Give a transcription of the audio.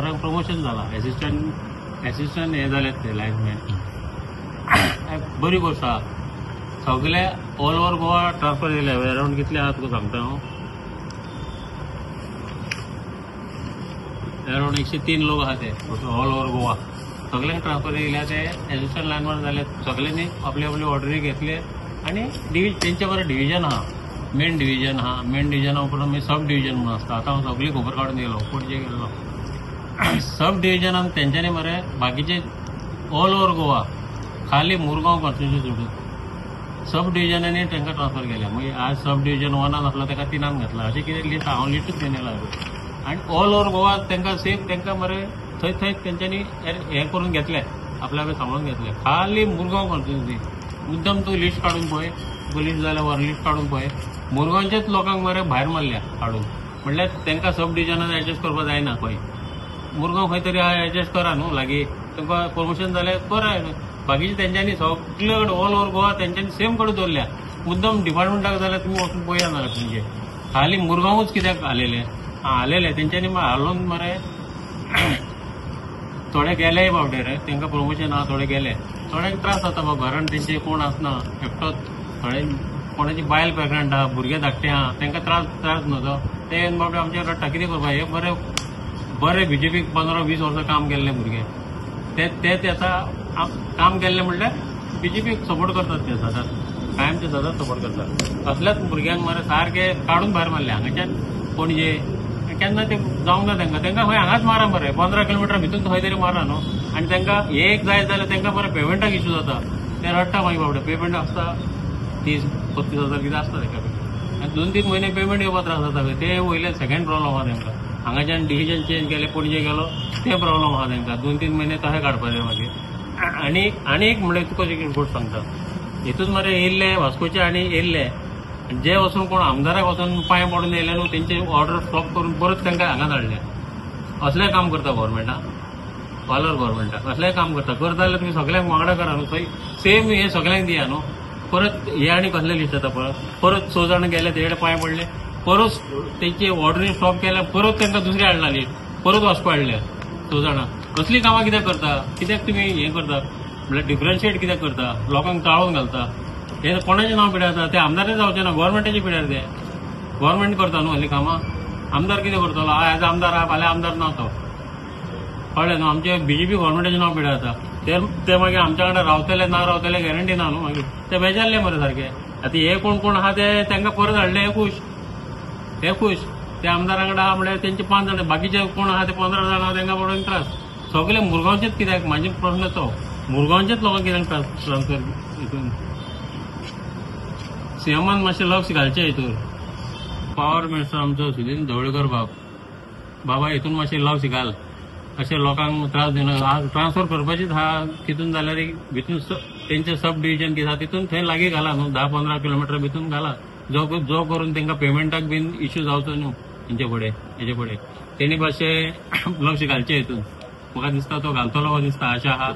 हेल्पराक promotion जाला, assistant हे जाल्यात ते लायनमॅन. बरी गोश्ट आहा. सगळे ऑल ओवर गोवा ट्रान्सफर केले. अरावंड कितले आहा तुका सांगता हांव, अरावंड 103 लोक आहा ते ऑल ओवर गोवा सगळ्यांक ट्रान्सफर केल्या. ते एसिस्टंट लायनमॅन जाले. सगळ्यांनी आपली आपली ऑर्डरी घेतले आनी तेंचे बरें डिविजन आहा, मेन डिविजन आहा. मेन डिविजना उपरांत मागीर सब डिविजन म्हणून आसता. आतां हांव सगळी खबर काडून गेलो, पणजे गेल्लो. सब डिविजनान तेंच्यांनी मरे बाकीचे ऑल ओवर गोवा खाली मुरगांव कॉन्स्टिट्युन्सी सोडून सब डिविजनांनी तांकां ट्रान्सफर केल्या. मागीर आज सब डिविजन 1 आसलो ताका 3 घातला, अशें कितें लिस्ट हांव लिस्टूच घेवन येयला. आनी ऑल ओवर गोवा तांकां सेम तांकां मरे थंय थंय तेंच्यांनी हें करून घेतलें, आपल्या आपलें सांबाळून घेतलें. खाली मुरगांव कॉन्स्टिट्युन्सी मुद्दम तूं लिस्ट काडून पळय, तुका लिस्ट जाल्यार वर लिस्ट काडून पळय, मुरगांवच्याच लोकांक मरे भायर मारल्या काडून. म्हणल्यार तांकां सब डिविजनान एडजस्ट करपाक जायना. खंय मुरगांव खंय तरी एडजस्ट करा न्हू लागीं, तांकां प्रमोशन जाल्यार करा. बाकीचे तेंच्यांनी सगळे कडेन ऑल ओवर गोवा तेंच्यांनी सेम कडेन दवरल्या. मुद्दम डिपार्टमेंटाक जाल्यार तुमी वचून पळया जाल्यार तुमचे खाली मुरगांवूच कित्याक हालयले हालयले तेंच्यांनी हालोवन मरे थोडे गेलेय बावडे रे, तांकां प्रमोशन आहा, थोडे गेले. थोड्यांक त्रास जाता बाबा, घरान तेंचे कोण आसना, एकटोच, थोडे कोणाची बायल प्रेग्नंट आहा, भुरगे धाकटे आहा, तांकां त्रास न्हू तो. ते बाबडे आमचे रडटा कितें करपा. हे बरे बरे बीजेपीक 15-20 वर्सां काम केल्ले भुरगे, ते ते आतां काम केल्ले म्हणल्यार बीजेपीक सपोर्ट करतात ते सदांच, कायम ते सदांच सपोर्ट करतात. असल्याच भुरग्यांक मरे सारके काडून भायर मारले हांगाच्यान पणजे. केन्ना ते जावंक ना तांकां, तांकां खंय हांगाच मारा मरे, 15 किलोमिटर भितून खंय तरी मारा न्हू. आनी तांकां एक जाय जाल्यार तांकां बरें पेमेंटाक इशू जाता, ते रडटा मागीर बाबडे. पेमेंट आसता 30-35 हजार कितें आसता ताका, आनी 2-3 म्हयने पेमेंट येवपाक त्रास जाता. ते वयले सेकेंड प्रॉब्लम आहा तांकां. हांगाच्यान डिसिजन चेंज केलें, पणजे गेलो, ते प्रॉब्लम आहा तांकां. 2-3 म्हयने तशें काडपाचे मागीर. आनी आनी एक म्हणल्यार तुका एक गोश्ट सांगता, हितून मरे येयल्ले वास्कोचे आनी येयल्ले जे वचून कोण आमदाराक वचून पांय पडून येयले न्हू, तेंचे ऑर्डर स्टॉप करून परत तांकां हांगा धाडले. असलें काम करता गव्हर्मेंटा, ऑल ओवर गव्हर्मेंटा असलें काम करता. करता जाल्यार तुमी सगळ्यांक वांगडा करा न्हू, थंय सेम हे सगळ्यांक दिया न्हू. परत हे आनी कसले लिस्ट जाता, परत परत 6 जाणां गेले तेजे पांय पडले, परत तेंची ऑर्डरी स्टॉप केल्या, परत तांकां दुसरी हाडला लिस्ट, परत वास्को हाडल्या 6 जाणां. कसलीं कामां कित्याक करता, कित्याक तुमी हें करता म्हणल्यार डिफरन्शिएट कित्याक करता, लोकांक चाळोवन घालता. हे कोणाचें नांव पिड्यार जाता, ते आमदारच जावचें ना, गव्हर्मेंटाचें पिड्यार. ते गव्हर्मेंट करता न्हू असलीं कामां, आमदार कितें करतलो? आयज आमदार आहा, फाल्यां आमदार ना तो, कळ्ळें न्हू. आमचे बीजेपी गव्हर्मेंटाचें नांव पिड्यार जाता. ते मागीर आमच्या वांगडा रावतले ना रावतले गॅरंटी ना न्हू, मागीर ते बेजारले मरे सारके. आतां हे कोण कोण आहा ते तांकां परत हाडले, हे खूश, हे खूश. ते आमदारा वांगडा आहा म्हणल्यार तेंचे 5 जाणां, बाकीचे कोण आहा ते 15 जाणां आहा तांकां पडून त्रास. सगळे मुरगांवचेच कित्याक, म्हाजे प्रश्न तो, मुरगांवचेच लोकांक कित्याक त्रास ट्रान्सफर हितून. सीएमान मातशें लक्ष घालचें हितूर. पावर मिनिस्टर आमचो सुदिन ढवळीकर बाब, बाबा हितून मातशें लक्ष घाल, अशें लोकांक त्रास दिना. आज ट्रान्सफर करपाचीच आहा तितून जाल्यार भितून तेंचे सब डिविजन कितें आहा तितून थंय लागीं घाला न्हू, 10-15 किलोमिटर भितून घाला, जो करून तांकां पेमेंटाक बीन इश्यू जावचो न्हू हेंचे फुडें. हेचे फुडें तेणी मातशें लक्ष घालचें हितून. म्हाका दिसता तो घालतलो दिसता, आशा आहा.